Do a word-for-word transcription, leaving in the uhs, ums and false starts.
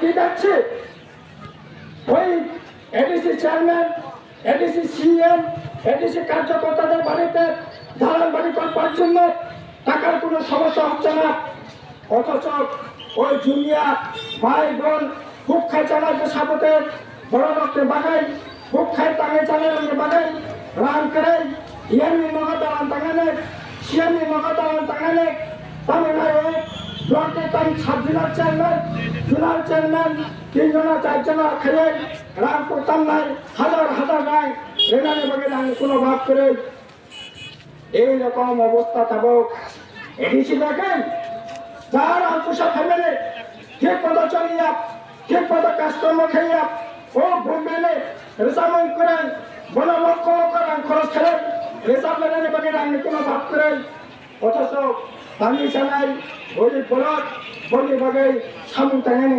কি যাচ্ছে? ওই ADC chairman, ADC CM, ADC কার্যকর্তাদের বাড়িতে দালান বাড়ি করবার জন্য টাকার কোনো সমস্যা হচ্ছে না। অথচ ওই জুনিয়র ভাই বোন খুব খাই চালাতে সাপোর্টে বড় রক্তে বাগাই, খুব খাই তাঙে চালাতে বাগাই, রান করে, ইয়ানি মগা দালান তাঙানে, সিয়ানি মগা দালান তাঙানে, তামিলনাড়ু ব্লকে তাম সাব জুনার চেয়ারম্যান, জুনার চেয়ারম্যান, তিনজনা চারজনা খেয়ে রান করতাম নাই, হাজার হাজার রান রেনানি বাগে রান কোনো ভাগ করে। এই রকম অবস্থা থাকুক। এডিসি দেখেন, যার আলপুষা ফ্যামিলি ঠিক মতো চলিয়া, ঠিক মতো কাজকর্ম খাইয়া, ও বোম্বেলে রেজামন করেন, বড় লক্ষ লক্ষ রান খরচ করেন, রেজাল্ট লেনানি বাগে রান কোনো ভাগ করেন। অথচ পানি চালাই, গরিব বলদ, বলি বাগে সামুন টাঙানি